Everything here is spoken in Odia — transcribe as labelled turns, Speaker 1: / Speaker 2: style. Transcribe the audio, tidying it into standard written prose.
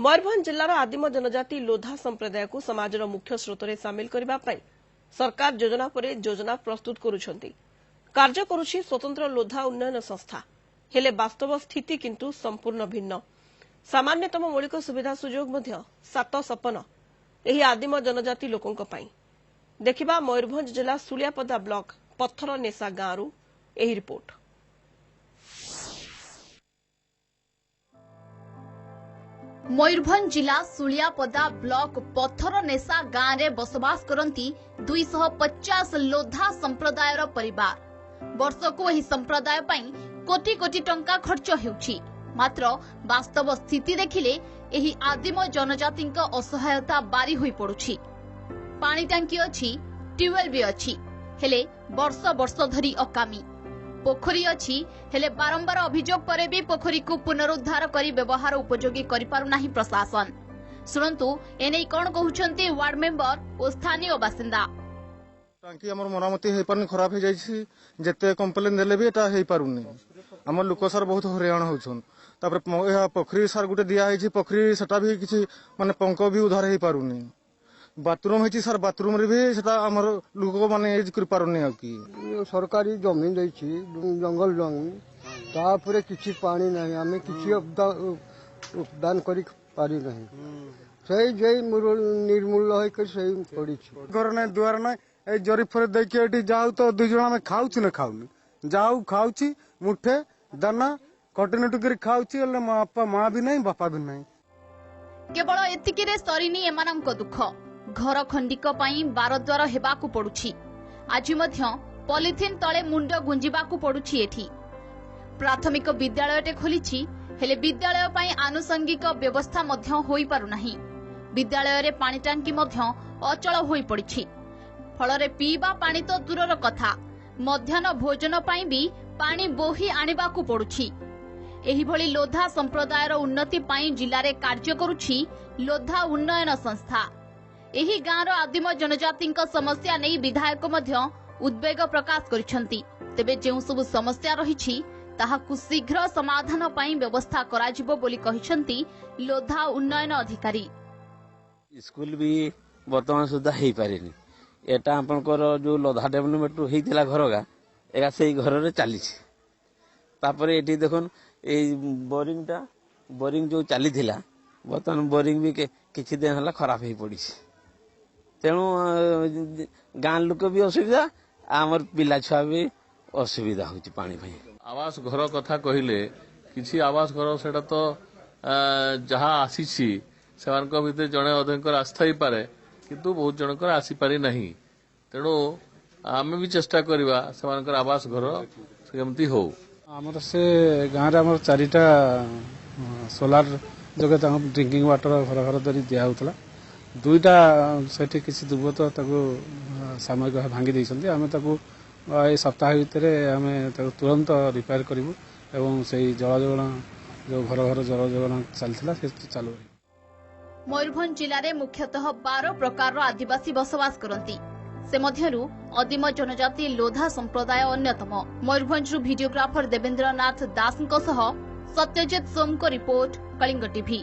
Speaker 1: ମୟୂରଭଞ୍ଜ ଜିଲ୍ଲାର ଆଦିମ ଜନଜାତି ଲୋଧା ସମ୍ପ୍ରଦାୟକୁ ସମାଜର ମୁଖ୍ୟ ସ୍ରୋତରେ ସାମିଲ କରିବା ପାଇଁ ସରକାର ଯୋଜନା ପରେ ଯୋଜନା ପ୍ରସ୍ତୁତ କରୁଛନ୍ତି। କାର୍ଯ୍ୟ କରୁଛି ସ୍ୱତନ୍ତ୍ର ଲୋଧା ଉନ୍ନୟନ ସଂସ୍ଥା। ହେଲେ ବାସ୍ତବ ସ୍ଥିତି କିନ୍ତୁ ସମ୍ପୂର୍ଣ୍ଣ ଭିନ୍ନ। ସାମାନ୍ୟତମ ମୌଳିକ ସୁବିଧା ସୁଯୋଗ ମଧ୍ୟ ସାତ ସପନ ଏହି ଆଦିମ ଜନଜାତି ଲୋକଙ୍କ ପାଇଁ। ଦେଖିବା ମୟୂରଭଞ୍ଜ ଜିଲ୍ଲା ଶୁଳିଆପଦା ବ୍ଲକ ପଥରନେଶା ଗାଁରୁ ଏହି ରିପୋର୍ଟ।
Speaker 2: ମୟୂରଭଞ୍ଜ ଜିଲ୍ଲା ଶୁଳିଆପଦା ବ୍ଲକ ପଥରନେଶା ଗାଁରେ ବସବାସ କରନ୍ତି 250 ଲୋଧା ସମ୍ପ୍ରଦାୟର ପରିବାର। ବର୍ଷକୁ ଏହି ସମ୍ପ୍ରଦାୟ ପାଇଁ କୋଟି କୋଟି ଟଙ୍କା ଖର୍ଚ୍ଚ ହେଉଛି। ମାତ୍ର ବାସ୍ତବ ସ୍ଥିତି ଦେଖିଲେ ଏହି ଆଦିମ ଜନଜାତିଙ୍କ ଅସହାୟତା ବାରି ହୋଇପଡୁଛି। ପାଣି ଟାଙ୍କି ଅଛି, ଟ୍ୟୁବୱେଲ ବି ଅଛି, ହେଲେ ବର୍ଷ ବର୍ଷ ଧରି ଅକାମୀ। ପୋଖରୀ ଅଛି, ହେଲେ ବାରମ୍ବାର ଅଭିଯୋଗ ପରେ ବି ପୋଖରୀକୁ ପୁନରୁଦ୍ଧାର କରି ବ୍ୟବହାର ଉପଯୋଗୀ କରିପାରୁନାହିଁ ପ୍ରଶାସନ। ଶୁଣନ୍ତୁ ଏନେଇ କଣ କହୁଛନ୍ତି ୱାର୍ଡ ମେମ୍ବର ଓ ସ୍ଥାନୀୟ ବାସିନ୍ଦା।
Speaker 3: ଟାଙ୍କି ଆମର ମରାମତି ହେଇପାରୁନି, ଖରାପ ହେଇଯାଇଛି। ଯେତେ କମ୍ପ୍ଲେନ ଦେଲେ ବି ଏଟା ହେଇପାରୁନି। ଆମ ଲୋକ ସାର୍ ବହୁତ ହଇରାଣ ହଉଛନ୍। ତାପରେ ଏହା ପୋଖରୀ ସାର୍ ଗୋଟେ ଦିଆ ହେଇଛି, ପୋଖରୀ ସେଟା ବି କିଛି ମାନେ ପଙ୍କ ବି ଉଦ୍ଧାର ହେଇପାରୁନି। ବାଥରୁମ ହେଇଛି ସାର୍, ବାଥରୁମରେ ବି ସେଟା ଆମର ଲୋକମାନେ ୟୁଜ୍ କରିପାରୁନି। ଆଉ କି
Speaker 4: ସରକାରୀ ଜମି ଦେଇଛି, ଜଙ୍ଗଲ ଜମି, ତାପରେ କିଛି ପାଣି ନାହିଁ। ଆମେ କିଛି ଦାନ କରିପାରିନାହିଁ। ସେଇ ଯେଇ ନିର୍ମୂଳ ହେଇକି ସେଇ ପଡ଼ିଛି।
Speaker 3: ଘର ନାହିଁ, ଦୁଆର ନାହିଁ, ଏଇ ଜରି ଫରି ଦେଇକି ଏଠି ଯାଉ ତ ଦୁଇ ଜଣ ଆମେ ଖାଉଛୁ ନା ଖାଉନି, ଯାଉ ଖାଉଛି ମୁଠେ ଦାନା କଣ୍ଟିନ୍ୟୁ କରି ଖାଉଛି। ହେଲେ ମା ବାପା, ମା ବି ନାହିଁ, ବାପା ବି ନାହିଁ।
Speaker 2: କେବଳ ଏତିକିରେ ସରିନି ଏମାନଙ୍କ ଦୁଃଖ। ଘର ଖଣ୍ଡିକ ପାଇଁ ବାରଦ୍ୱାର ହେବାକୁ ପଡୁଛି। ଆଜି ମଧ୍ୟ ପଲିଥିନ୍ ତଳେ ମୁଣ୍ଡ ଗୁଞ୍ଜିବାକୁ ପଡୁଛି। ଏଠି ପ୍ରାଥମିକ ବିଦ୍ୟାଳୟଟେ ଖୋଲିଛି, ହେଲେ ବିଦ୍ୟାଳୟ ପାଇଁ ଆନୁଷଙ୍ଗିକ ବ୍ୟବସ୍ଥା ମଧ୍ୟ ହୋଇପାରୁନାହିଁ। ବିଦ୍ୟାଳୟରେ ପାଣି ଟାଙ୍କି ମଧ୍ୟ ଅଚଳ ହୋଇପଡ଼ିଛି। ଫଳରେ ପିଇବା ପାଣି ତ ଦୂରର କଥା, ମଧ୍ୟାହ୍ନ ଭୋଜନ ପାଇଁ ବି ପାଣି ବୋହି ଆଣିବାକୁ ପଡୁଛି। ଏହିଭଳି ଲୋଧା ସମ୍ପ୍ରଦାୟର ଉନ୍ନତି ପାଇଁ ଜିଲ୍ଲାରେ କାର୍ଯ୍ୟ କରୁଛି ଲୋଧା ଉନ୍ନୟନ ସଂସ୍ଥା। ଏହି ଗାଁର ଆଦିମ ଜନଜାତିଙ୍କ ସମସ୍ୟା ନେଇ ବିଧାୟକ ମଧ୍ୟ ଉଦ୍ବେଗ ପ୍ରକାଶ କରିଛନ୍ତି। ତେବେ ଯେଉଁ ସବୁ ସମସ୍ୟା ରହିଛି ତାହାକୁ ଶୀଘ୍ର ସମାଧାନ ପାଇଁ ବ୍ୟବସ୍ଥା କରାଯିବ ବୋଲି କହିଛନ୍ତି ଲୋଧା ଉନ୍ନୟନ ଅଧିକାରୀ।
Speaker 5: ସ୍କୁଲ ବି ବର୍ତ୍ତମାନ ସୁଦ୍ଧା ହେଇପାରିନି। ଏଟା ଆପଣଙ୍କର ଯୋଉ ଲୋଧା ଡେଭଲପମେଣ୍ଟ ହେଇଥିଲା ଘରଗା, ଏକା ସେଇ ଘରରେ ଚାଲିଛି। ତାପରେ ଏଠି ଦେଖୁন ଏଇ ବୋରିଂଟା, ବୋରିଂ ଯୋଉ ଚାଲିଥିଲା, ବର୍ତ୍ତମାନ ବୋରିଂ ବି କିଛି ଦିନ ହେଲା ଖରାପ ହେଇ ପଡ଼ିଛି। ତେଣୁ ଗାଁ ଲୋକ ବି ଅସୁବିଧା, ଆମର ପିଲା ଛୁଆ ବି ଅସୁବିଧା ହଉଛି ପାଣି ପାଇଁ।
Speaker 6: ଆବାସ ଘର କଥା କହିଲେ କିଛି ଆବାସ ଘର ସେଟା ତ ଯାହା ଆସିଛି ସେମାନଙ୍କ ଭିତରେ ଜଣେ ଅଧେଙ୍କର ଆସିଥାଇପାରେ, କିନ୍ତୁ ବହୁତ ଜଣଙ୍କର ଆସିପାରି ନାହିଁ। ତେଣୁ ଆମେ ବି ଚେଷ୍ଟା କରିବା ସେମାନଙ୍କର ଆବାସ ଘର କେମିତି ହଉ।
Speaker 7: ଆମର ସେ ଗାଁରେ ଆମର 4ଟା ସୋଲାର ଯୋଗେ ତାଙ୍କୁ ଡ୍ରିଙ୍କିଂ ୱାଟର ଘର ଘର ଧରି ଦିଆହେଉଥିଲା। 2ଟା ସେଠି କିଛି ଦୁର୍ବୃତ୍ତ ତାକୁ ସାମୟିକ ଭାବେ ଭାଙ୍ଗି ଦେଇଛନ୍ତି। ଆମେ ତାକୁ ଏଇ ସପ୍ତାହ ଭିତରେ ଆମେ ତାକୁ ତୁରନ୍ତ ରିପେୟାର କରିବୁ ଏବଂ ସେଇ ଜଳ ଯୋଗାଣ ଯୋଉ ଘର ଘର ଜଳ ଯୋଗାଣ ଚାଲିଥିଲା ସେ ଚାଲୁ ରହିବ।
Speaker 2: ମୟୂରଭଞ୍ଜ ଜିଲ୍ଲାରେ ମୁଖ୍ୟତଃ 12 ପ୍ରକାରର ଆଦିବାସୀ ବସବାସ କରନ୍ତି। ସେ ମଧ୍ୟରୁ ଆଦିମ ଜନଜାତି ଲୋଧା ସମ୍ପ୍ରଦାୟ ଅନ୍ୟତମ। ମୟୂରଭଞ୍ଜରୁ ଭିଡିଓଗ୍ରାଫର ଦେବେନ୍ଦ୍ରନାଥ ଦାସଙ୍କ ସହ ସତ୍ୟଜିତ ସୋମଙ୍କ ରିପୋର୍ଟ, କଳିଙ୍ଗ ଟିଭି।